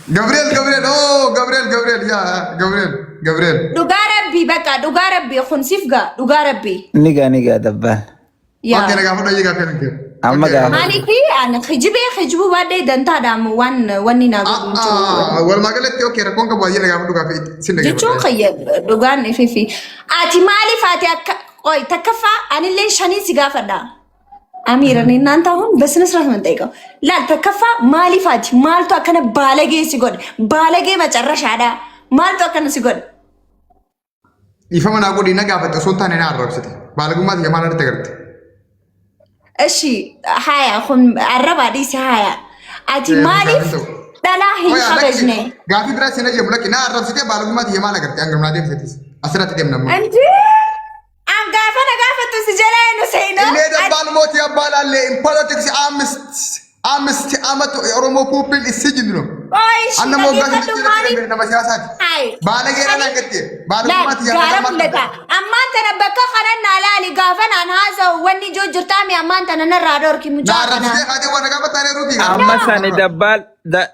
Gabriel, Gabriel, oh, Gabriel, Gabriel, yaa, Gabriel, Gabriel. Dhugaa rabbii, bakka dhugaa rabbii kun siif gaa, dhugaa rabbii. Ni gaa, ni gaa dabbaan. Yaa. Okay, na gaafadhu ayyee gaaffii kan kee. Amma Okay, gaafa. Maaliif ani kijibee kijibuu baadhee dantaadhaan waan wanni naa godhu hin jiru. Ah, walumaa galatti okay, rakkoon qabu ayyee na gaafadhu gaaffii sin Jechuun dhaggeeffadha. kiyya dhugaan ififi. Ati maaliif ati akka qoy takkaffaa anillee shanii si gaafadha. Amiir እኔ እናንተ አሁን በስነ ስርዓት ነው የምንጠይቀው። ላል ተከፋ maaliif ati maaltu akkana baalagee si godhe, baalagee macarrashaadha, maaltu akkana si godhe? Dhiifama naa godhi, na gaafatte osoo hin taane na arrabsite. Baalagummaa tiyya maal irratti agarte? እሺ haya kun arrabaa dhiisi, haya ati maaliif dhalaa hin kabajne? Gaaffii biraa sin ayyamu, lakki, na arrabsite, baalagummaa tiyya maal agarte hanga naa deemsetis. Asirratti deemna amma. እንጂ an gaafa na gaafattu si jalaa inu seenoo. እኔ ደባል ሞት ያባላል in politics 5 ዓመት ኦሮሞ people is ነው። ቆይ እሺ Anna moggaa dhaggeeffadhu maaliif nama siyaasaati. Hai. Baalageedha naa gatte. Baalagummaa tiyya Gaara maal mul'ata. Ammaan tana bakka kanan naa laali, gaafa naan haasa'u wanni ijoo jirtaami, ammaan tana narraa dhorki Na mucaa kana. arrabsitee kaatee waan gaafataa ruutii. Amma sani dabbaal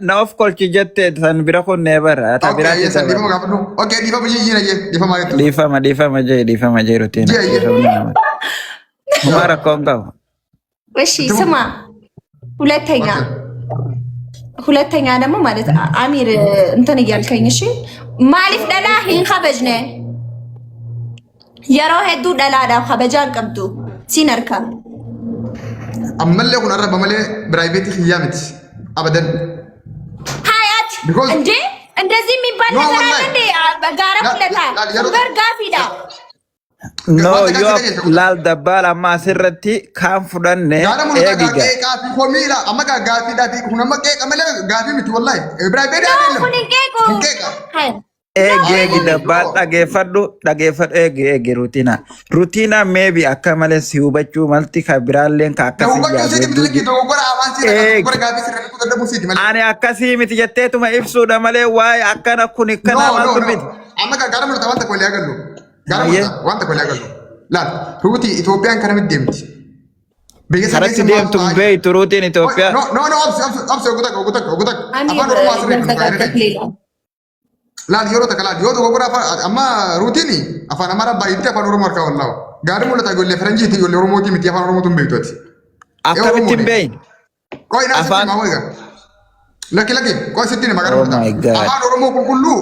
na of kolchi jette san bira kunnee bara. Ta Okay, biraatti yes, dhiifama dabala. gaafadhu. Okay, dhiifama jijjiira jee dhiifama jettu. Dhiifama, dhiifama jee, dhiifama jee, rutiin. Jee, jee. Dhiifamni nama. Homaa rakkoon qabu. እሺ ስማ፣ ሁለተኛ ሁለተኛ ደግሞ ማለት አሚር እንትን እያልከኝ እሺ maaliif dhalaa hin kabajne? Yeroo hedduu dhalaadhaaf kabajaa hin qabdu siin harka. Ammallee kun arraba malee private kiyyaa miti. Abadan. ሀያት እንዴ እንደዚህ የሚባል No, ነገር አለ wallahi. እንዴ? Gaara mul'ata. በር gaafiidha. No, Wanta yoo kan si laal dabbaal amma asirratti kaan fudhanne Gaara mul'ata eegiga. Qeeqaa fi komiidha. Amma gaaffiidhaa fi kun amma qeeqa malee gaafii miti wallahi. Private No, አይደለም. kun hin qeequ. Hin qeeqa. Haya. Eegi, eegi dabbaal, dhageeffadhu, dhageeffadhu, eegi, eegi Rutiina. Rutiina maybe akka malee si hubachuu malti ka biraalleen ka Na akkasii hubachuu yaadu siiti miti hedduu lakki jiru. dogoggora afaan sirra Eegi. dogoggora gaafii sirra dhaquu dadhabuu siiti malee. Ani akkasii miti jetteetuma ibsuudha malee waa'ee akkana kun No, akkana no, maaltu no. miti. Amma gaara mul'ata waan tokko walii agallu. Gaara Hayyee. mul'ata waan tokko walii agallu. Laal, ruutii Itoophiyaan karamitti deemti? Biyya sana Karatti keessa maaltu deemtu ta'aa jira? beeytu ruutiin Itoophiyaa. No, no, no, obsi, obsi, obsi, ogu takka, ogu takka, ogu takka. Amiir Afaan Oromoo asirra hin ያልተጋገፍ ሌላ Laal yeroo takka laal yoo dogoggora afaan amma ruutiin afaan Amaaraa baay'eetti afaan Oromoo harkaa wallaawa. Gaarii mul'ata ijoollee Faranjiiti, ijoollee Oromootii miti, afaan Oromootu hin beektu ati. Akkamitti hin beeyne? Qoy naa sitti Afaan himaa wayga. Lakki, lakki, qoy sitti hima gara Oh mul'ata. my God. Afaan Oromoo qulqulluu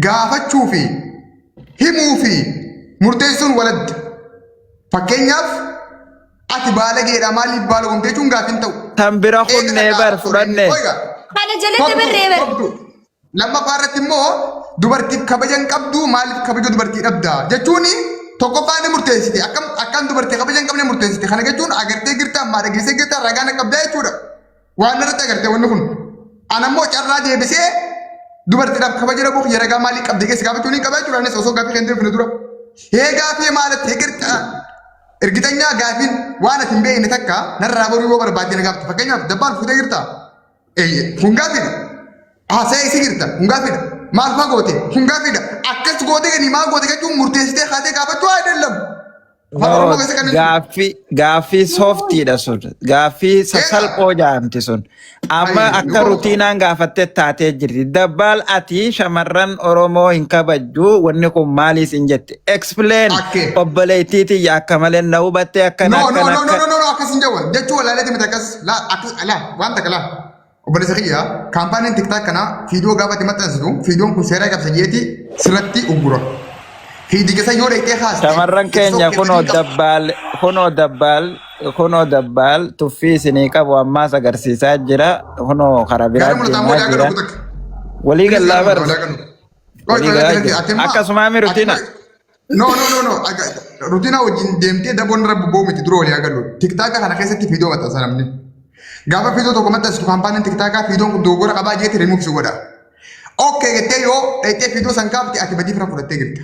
gaafachuu fi himuu fi murteessuun waladda. Fakkeenyaaf ati baalageedha, maaliif baalagomte jechuun gaafii hin ta'u. Tan bira Eega kunnee takka bar haasofte fudhanne. qoyga. Kana jalatti birree bar. Hobdu. Lammaffaa irratti immoo dubartiif kabaja hin qabdu, maaliif kabaja dubartii dhabda jechuun tokkoffaa ni murteessite, akkam akkam dubartii kabaja hin qabne murteessite. Kana jechuun agartee girta, ammaa dhageessee girta, ragaa na qabdaa jechuudha. Waan irratti agartee wanni kun. Ana immoo carraa deebisee dubartiidhaaf kabaja dhabuu kiyya ragaa maalii qabdi keessa gaafachuu ni qaba jechuudha. Anis osoo gaaffii kan deebifne dura. Hee gaaffii maalatti hee እርግጠኛ gaafiin waan ati hin beekne takka narraa baruu yoo barbaadde na gaafte. Fakkeenyaaf dabbaan fuutee jirta. Kun gaaffiidha. Haasa'ee isi jirta. Kun gaaffiidha. Maal faa goote? Kun gaaffiidha. Akkas goote gani maal goote jechuun murteessitee kaatee gaafachuu አይደለም. Afaan Oromoo keessa kan hin jiru. Gaaffii gaaffii softiidha sun. Gaaffii sasalphoo jaamti sun. Amma Ayi, akka rutiinaan gaafattee taatee jirti. Dabbaal ati shamarran Oromoo hin kabajju, wanni kun maaliif hin jette? Explain. Akkee. Obboleettii tiyya akka malee na hubattee akkana No, no, akkana no, no, akka. no, no, no, akkas hin jawwan. Jechuu wallaaleeti miti akkas. Laa, akkas, laa, waan takka laa. Obboleessa kiyya, kaampaaniin TikTok kana viidiyoo gaafa itti maxxansitu viidiyoon kun seera qabsa jeeti sirratti uggura. Fiidii keessa yoo dhaqxee haaste. Shamarran keenya kunoo dabbaal, kunoo dabbaal, kunoo dabbaal tuffii isinii qabu ammaas agarsiisaa jira. Kunoo karaa biraa Gaara mul'ataa deemaa walii jira. agarru takka. Walii gallaa bar. Walii agarru. Walii galaa jira. Akkasumaa mi rutina? No, no, no, no. Rutina wajjin deemtee daboon irra bubboo miti, dura walii agarru. TikTok kana keessatti viidiyoo maxxansa namni. Gaafa viidiyoo tokko maxxansitu kaampaaniin TikTok viidiyoon kun dogoggora qabaa jeeti rimuuf si godha. Okay jettee yoo dhaqxee viidiyoo san kaafte ati badii fira fudhattee jirta.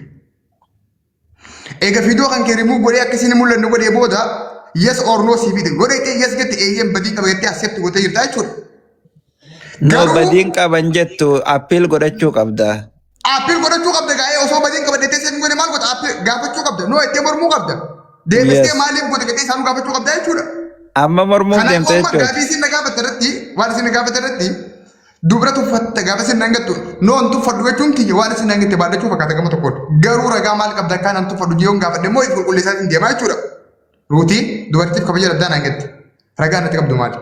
Eega viidiyoo kan kee rimuuf godhee akkasiin mul'annu godhee booda yes or no si fide. Yoo dhaqxee yes jette, eeyyeen badii qaba jettee accept gootee jirta jechuudha. No, Garuu badiin qaban jettu, appeal godhachuu qabda. Appeal godhachuu qabda gaa'ee osoo badiin qaba jettee seen godhe maal godha, appeal gaafachuu qabda. No jettee mormuu qabda. Deebistee maaliif godhe jettee isaanuu gaafachuu qabda jechuudha. Amma mormuuf Kanaafuu deemte amma jechuudha. gaafii isin na gaafatte irratti, waan isin na gaafatte irratti Dubra tuffatta gaafa isin nan gattu noon tuffadhu jechuun kiyya waan isin nan gatte baadhachuu fakkaata gama tokkoon. Garuu ragaa maal qabda akkaan an tuffadhu jechuun gaafadhe immoo if qulqulleessaa isin deemaa jechuudha. Ruutii dubartiif kabaja dhabdaa naan gatte. Ragaa natti qabdu maali?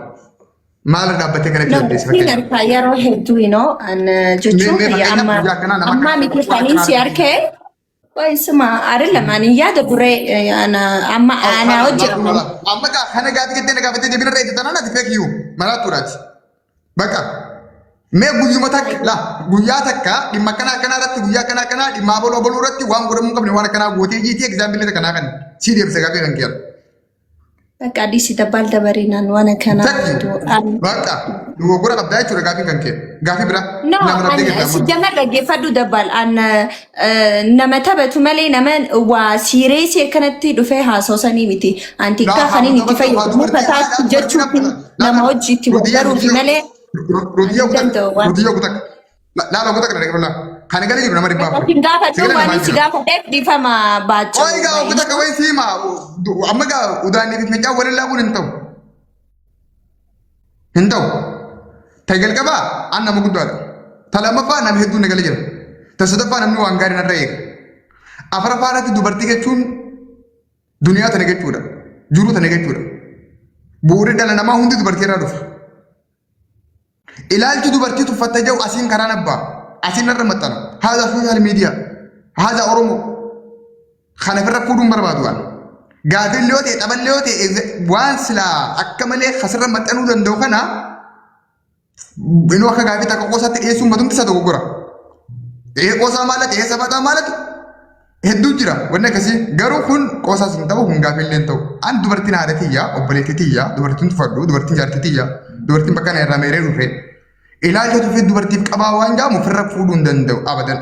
Maal irra dhaabbattee kana No, jechuu dandeessa siin fakkeenyaaf? harkaa yeroo hedduu inoo an Mee jechuun mee kiyya fakkeenyaaf amma guyyaa akkanaa nama ammaa akkana miti waan kaniin akkanaa si arkee Way suma አይደለም ani yaada duree ana amma ana hojjetamu. Amma gaa kana gaafi jettee na gaafattee deebiin irra eeggataa naan ati feek iyyuu maraattuudhaati. Bakka mee guyyuma takka la guyyaa takka dhimma akkanaa akkanaa irratti guyyaa akkanaa akkanaa dhimma abaluu abaluu irratti waan godhamuu hin qabne waan akkanaa gootee jiitii egzaampilee takka naa kan sii deebisa gaafii kan kiyya. Bakka adiisi dabbaal dabarinaan waan akkanaa Takki hedduu. bakka dogoggora qabdaa jechuudha gaafii kan kee gaafii biraa No, nama an dhabdee gadi amma. sijjamar dhaggeeffadhu dabbaal an nama taphatu malee nama waa siireesii akkanatti dhufee haasawsanii miti. An xiqqaa kaniin itti fayyadamu kataatti jechuufi nama hojii itti gargaaruufi malee Rutiyya ani danda'u waan. Rutiyya kutak laala kutak na dhaggeeffadhu kana gala jiru nama 400. Sin gaafadhu Sigala waan namaa si jira. gaafadheef dhiifama baachuu. Oi gaa kutak wayi siima amma gaa udaanii fi fincaan waliin laabuun hin ta'u. Hin ta'u. Ta jalqabaa an nama guddaadha. Ta lammaffaa nama hedduun na gala jira. Ta sadaffaa namni waan gaarii narra eega. Afuraffaa irratti dubartii jechuun duniyaa tana jechuudha. Jiruu tana jechuudha. Bu'uurri dhala namaa hundi dubartii irraa dhufa. Ilaalchi dubartii tuffatta jedhu asiin karaa nabbaa. Asiin narra maxxana. Haadha social media. Haadha Oromoo. Kana ofirra fuudhuun barbaadu waan. Gaafillee yoo ta'e taphallee yoo ta'e waan silaa akka malee kasirra maxxanuu danda'u kana inuu akka gaafii takka qoosaatti dhiyeessuun matumti isa dogoggora. Ee qoosaa maalati ee safaxaa maalati hedduu jira wanni akkasii garuu kun qoosaas hin ta'u kun gaafii illee hin ta'u. An dubartiin haadha tiyya obboleettii tiyya dubartiin tufadhu dubartiin jaartii tiyya dubartiin bakka kana irraa meeree dhufe ilaalcha tufee dubartiif qabaa waan jedhamu ofirra fuudhuu hin danda'u abadan.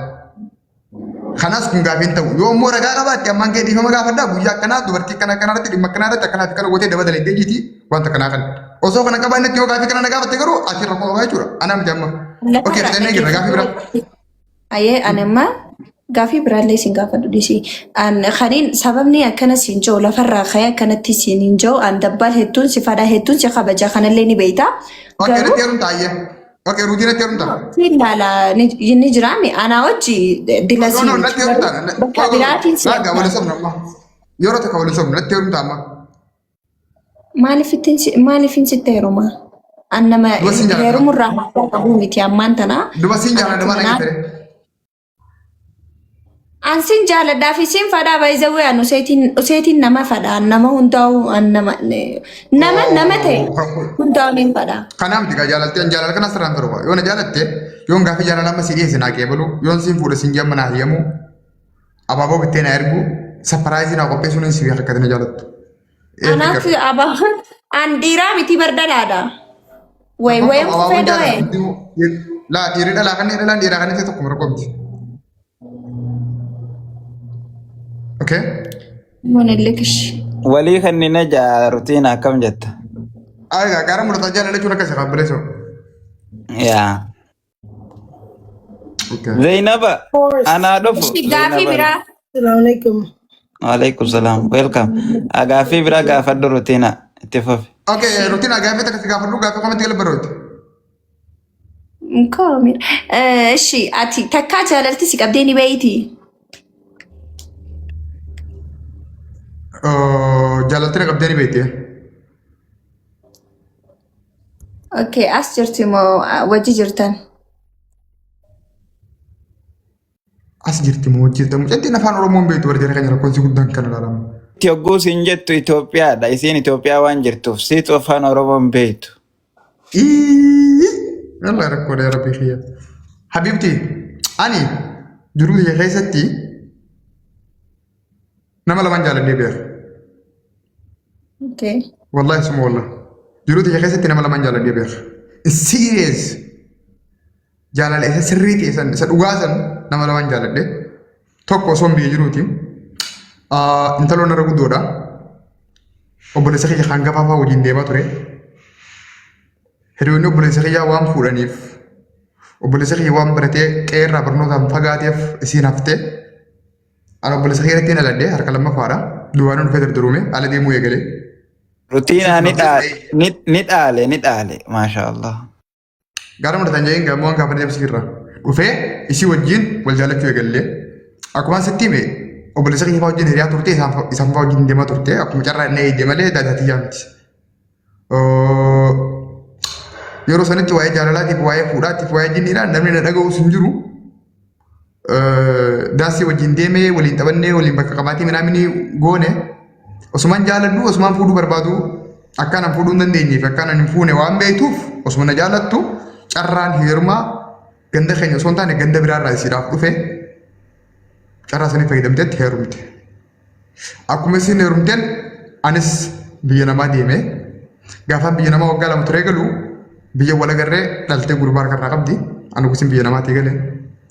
Kanas kun gaafii hin ta'u. Yoo immoo ragaa qabaatte ammaan kee dhiifama gaafadhaa guyyaa akkanaa dubartii akkana akkanaa irratti dhimma akkanaa irratti akkanaa fi kana gootee daba dalagdee jiiti wanta kanaa kana. Osoo kana qabaannetti yoo gaafii kana na gaafatte garuu ati rakkoo qabaa jechuudha. Anaa miti amma. Okey fixannee jirra gaafii biraa. Ayee ani amma gaafii biraallee isin gaafadhu dhiisii. An kaniin sababni akkana siin jiru lafarraa ka'ee akkanatti siin hin jiru an dabbaal hedduun si fadha hedduun si kabaja kanallee ni beekta. Okey Garuu natti heerumta ayyee. Okey ruutii natti heerumta. siin ilaala ni jiraami anaa hojii dila No siin no miti natti garuu heerumta. bakka biraatiin si Laagaa wal argaa. sobna amma. Yeroo takka wal sobna natti heerumta amma. Maaliif ittiin si maaliifin sitti heeruma? An nama Duba siin jaalladha. heerumurraa haasaa qabuu miti ammaan tana. Duba siin An jaalladha akkuma maal naa dhageessare? An sin jaaladhaa fi sin fadhaa by the way an useetiin useetiin nama fadha an nama hundaa'u an nama nama nama ta'e hundaa'u nin fadha. Kanaaf miti gaa jaalaltee an jaalala kana sirraan fedhu yoo na jaalatte yoon gaaffii jaalala amma si dhiyeesse naa qeebalu yoon siin fuudhe siin jamma naa hiyyamu abaaboo bittee naa ergu saparaayizii naa qopheessuun hin si beeka akkati na jaalattu. Ee Anaaf fikir. abaa an dhiiraa miti bar dhalaadha. Way Rakkoon way qabu abaaboon fedhoo jaalala laa dhiirri dhalaa kan dhalaan dhiiraa kan ta'e tokkuma rakkoo miti. Okay. Monellekish. Walii kennina jaa rutiin akkam jetta? Egaa gaara mul'ataa jaalala jechuun akkasii qabbileessoo. Yaa. Okay. Zainaba course. anaa dhufu. Ishi gaafii Zainaba. biraa. Assalamu alaikum. Waalaikum salaam. Welcome. Gaaffii biraa gaafadhu rutiina itti fufi. Okay, rutina gaaffii takka si gaafadhu gaaffii komentii gala barootti. Koomir. Ishi ati takkaa jaalalti si qabdee ni beeyti. Jaalalti na qabdee ni beekti. Okay, as jirti moo wajji jirtan? As jirti moo jirta mucattiin afaan Oromoo hin beektu barjaa keenya lakkoofsi guddaan kan ilaalamu. Itti hogguu siin jettu Itoophiyaadha. Isiin Itoophiyaa waan jirtuuf siitu afaan Oromoo hin beektu. Yalla rakkoodha yaa rabbii kiyya. Habibti ani jiruu kiyya keessatti nama lamaan jaaladhee beeka. Okay. Wallahi suma wallahi. Jiruu kiyya keessatti nama lamaan jaaladhee beeka. Serious jaalala isa sirrii ta'e san isa dhugaa san nama lamaan jaaladhe. Tokko osoo biyya jiruuti. Intaloon irra guddoodha. Obboleessa kiyya kan gafaafaa wajjin deemaa ture. Hiriyoonni obboleessa kiyyaa waan fuudhaniif obboleessa kiyya waan baratee qe'eerraa barnootaan fagaateef isiin haftee ani obboleessa kiyya irratti dhaladhe harka lammaffaadha. Duwwaan dhufee dardaruume ala deemuu eegale. Rutiinaa ni dhaale ni dhaale ni dhaale maasha Allah. Gaara mul'atan jedheen gamoo waan gaafa deemsi irra dhufee isii wajjin wal jaalachuu eegallee. Akkuma sitti hime obboleessa kiyya fa'aa wajjin hiriyaa turte isaan fa'aa wajjin deemaa turte akkuma carraa inni eegde malee daadhaa miti. Yeroo sanitti waa'ee jaalalaatiif waa'ee fuudhaatiif waa'ee jinniidhaan namni na dhaga'us hin jiru. Daansii wajjin deemee waliin taphannee waliin bakka qabaatii minaaminii goone osumaan jaaladhu osumaan fuudhuu barbaadu akkaan an fuudhuu hin dandeenyeef akkaan an hin fuune waan beektuuf osuma na jaalattu carraan heerumaa ganda keenya osoo hin taane ganda biraarraa isiidhaaf dhufe carraa sanii fayyadamteetti heerumte. Akkuma isin heerumteen anis biyya namaa deeme. Gaafaan biyya namaa waggaa 2 turee galu biyya wal agarree dhaltee gurbaa harkarraa qabdi. Ani gosin biyya namaatii gale.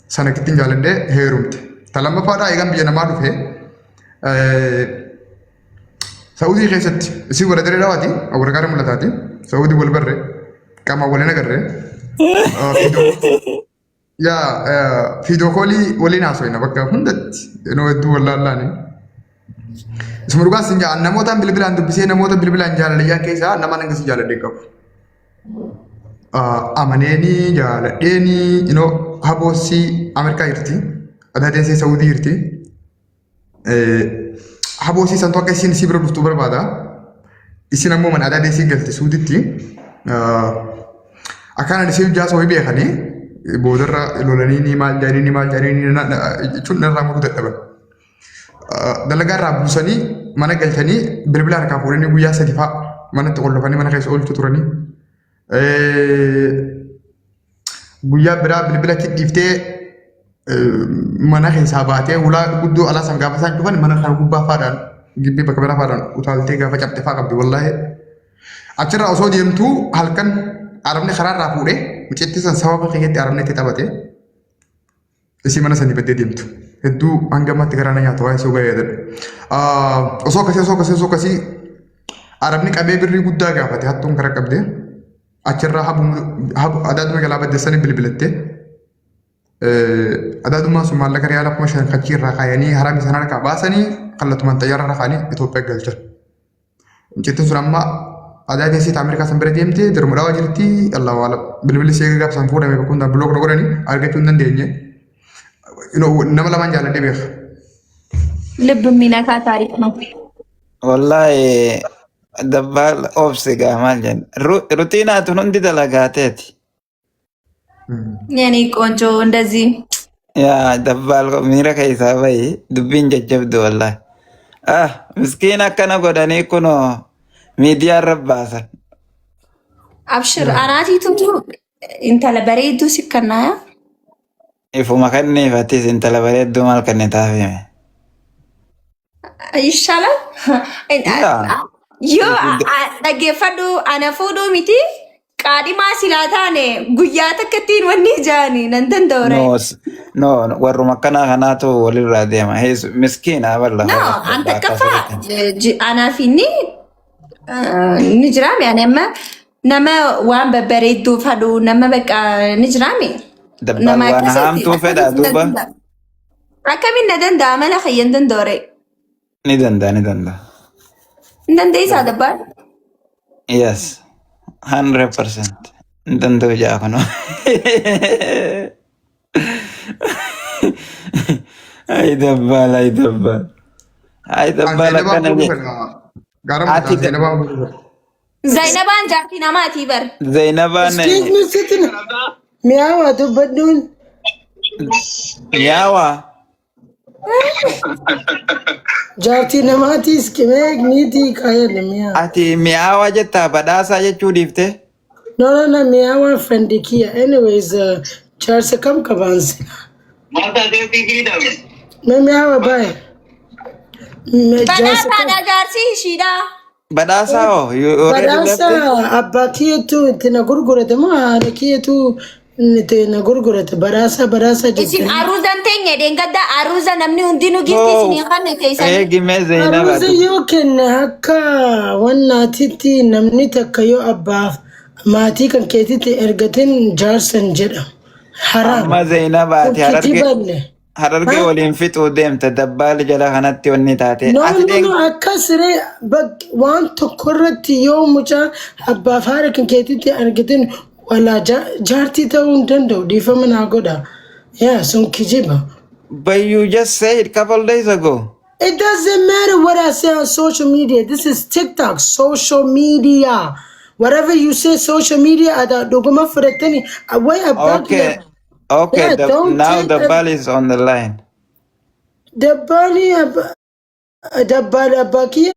Sana kittiin jaaladhee heerumte. Ta lammaffaadhaa eegaan biyya namaa dhufe Sa'uudii keessatti isin warra dirree dhawaati warra gaara mul'ataati. Sa'uudii wal barre qaamaan wal hin agarre. Yaa viidiyoo koolii waliin haasofna bakka hundatti yeroo hedduu wallaallaani. Isuma dhugaa sin jaa namootaan bilbilaan dubbisee namoota bilbilaan jaalalayyaan keessaa nama hanga si jaaladhe qabu. Amaneenii jaaladheenii inoo haboossii Ameerikaa jirti. Adaadeensii Saudii jirti. Haboo isii santu akka isiin isii bira dhuftu barbaada. Isin ammoo mana aadaa isii galti suuditti. Akkaan isii jaasa wayii beekanii boodarra lolanii ni maal jedhanii ni maal jedhanii jechuun narraa muruu dadhaban. Dalagaa irraa buusanii mana galchanii bilbila harkaa fuudhanii guyyaa 3 fa'a manatti qollofanii mana keessa oolchu turanii. Guyyaa biraa bilbila achi dhiiftee mana keessaa baatee ulaa guddoo alaa san gaafa isaan cufan mana kana gubbaa faadhaan gibbii bakka biraa faadhaan utaaltee gaafa cabxe faa qabdi wallaahi. Achirraa osoo deemtuu halkan arabni karaarraa fuudhee mucattii san sababa kiyyatti arabni itti taphate isii mana sanii baddee deemtu. Hedduu hanga ammaatti garaa na nyaata waa'ee sogaa yaadadhu. Osoo akkasii osoo akkasii osoo akkasii arabni qabee birrii guddaa gaafate hattuun kara qabdee. Achirraa habu adaaduma jalaa baddeessanii bilbilatte. Adaadummaan sun maallaqa riyaala 5,000 kachii irraa kaayanii harami sana harkaa baasanii kallattumaan xayyaara irra kaa'anii Itoophiyaa galchan. Mucattiin sun amma adaa keessi Ameerikaa san bira deemte dirma dhawaa jirti Allahu alam. Bilbilli ishee gaaf san fuudhame bakka hundaan bilook na godhanii argachuu hin dandeenye. Nama lamaan jaalladhee beeka. ልብ የሚነካ ታሪክ ነው። Wallahi dabbaal obsi gaa maal jenna. Rutiinaa tun hundi dalagaateeti. የኔ ቆንጆ እንደዚህ Yaa dabbaal miira keessaa bahi dubbiin jajjabdu wallahi. Ah miskiin akkana godhanii kunoo miidiyaa irra baasan. አብሽር አናቲቱ intala bareedduu si kennaaya. Ifuma kenniif atis intala bareedduu maal kennitaaf hime. ይሻላል። Yaa. Yoo dhaggeeffadhu ana fuudhuu miti qaadhimaa silaa taane guyyaa takka ittiin wanni ijaani nan danda'u. No, no, warruma akkanaa kanaatu walirraa deema. Heesu miskiina balla. No, an takkaffaa anaaf inni ni jiraame ani amma nama waan babbareedduu fadhu nama bakka ni jiraame. Dabbaal Nama waan akkasitti haamtuu fedha akkamiin na duuba. danda'a? Akkamiin na danda'a mala kiyya hin danda'u. Ni danda'a, ni danda'a. Hin dandeessaa dabbaan? Yes. 100%. Hin danda'u jaa kunoo. Ay dabbaal, ay dabbaal. Ay An dabbaal Zainabaa akkana fuudhuu jedhe. fedha. Gaara Ati mul'ataa Zainabaa fuudhuu fedha. Zainabaan jaartii namaatii bar. Zainabaan Excuse me, sitin. Mi'aawa dubbadhuun. mi'aawa. Jaartii namaatiis qimee niitii kaayadha mi'aawa. Ati mi'aawa jettaa badhaasaa jechuu dhiifte? No, no, no, mi'aawa friend kiyya. Anyways, jaarsa kam qabaan sila? Mee mi'aawa baay'ee. Mee jaarsa kam? Badhaasaadha jaarsi ishiidha. Badhaasaa hoo? You already left Badhaasa it? abbaa kiyyatu itti na gurgurate moo haadha kiyyatu itti na gurgurate badhaasa badhaasa Isin jettanii. aruuzan teenye dheengadda aruuza namni hundinuu giftii So, isinii kanne teessanii. eegi mee Zainaba Aruuza yoo kenne akka wannaatitti namni takka yoo abbaaf maatii kan keetitti ergatin jaarsan jedhama. Haraam. amma Zainaba Kun ati hararge kijiballe. hararge Ha? waliin fixuu deemta dabbaali jala kanatti wanni taate. No, Ati no, dheen no, akkas ree waan tokko irratti yoo mucaa abbaaf haadha kan keetitti argatin Walaa jaartii ta'uu hin danda'u, dhiifama naa godha. Yaa, sun kijiba. But you just said couple days ago. It doesn't matter what I say on social media. This is TikTok, social media. Whatever you say, social media, I dhuguma fudhatanii way abbaa Okay. Okay, Yeah, the, don't now take the the ball is on the line. Dabbaali dabbaali abbaa kiyya.